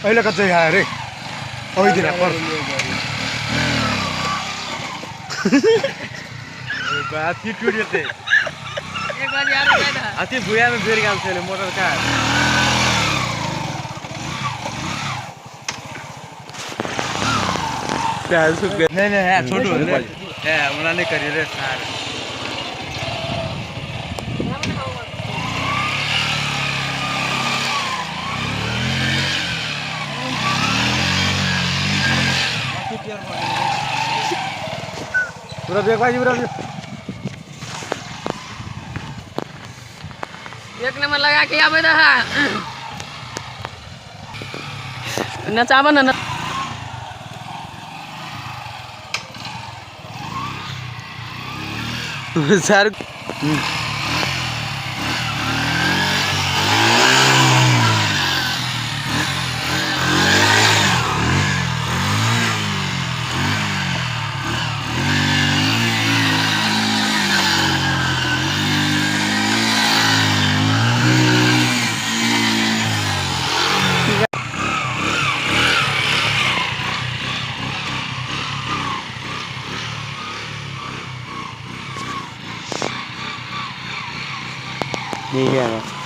एहि लऽ कऽ जइहा रे ओहि दिना पर। अथी टूटि जेतै, अथी भुया में भिड़ गेल छलै मोटर कार। नहीं नहीं है, छोटू है, ओना नहीं करिए रे सार। पूरा देख भाई, पूरा एक नंबर लगा के आबे रहा। नचाब न। सर ठीक है।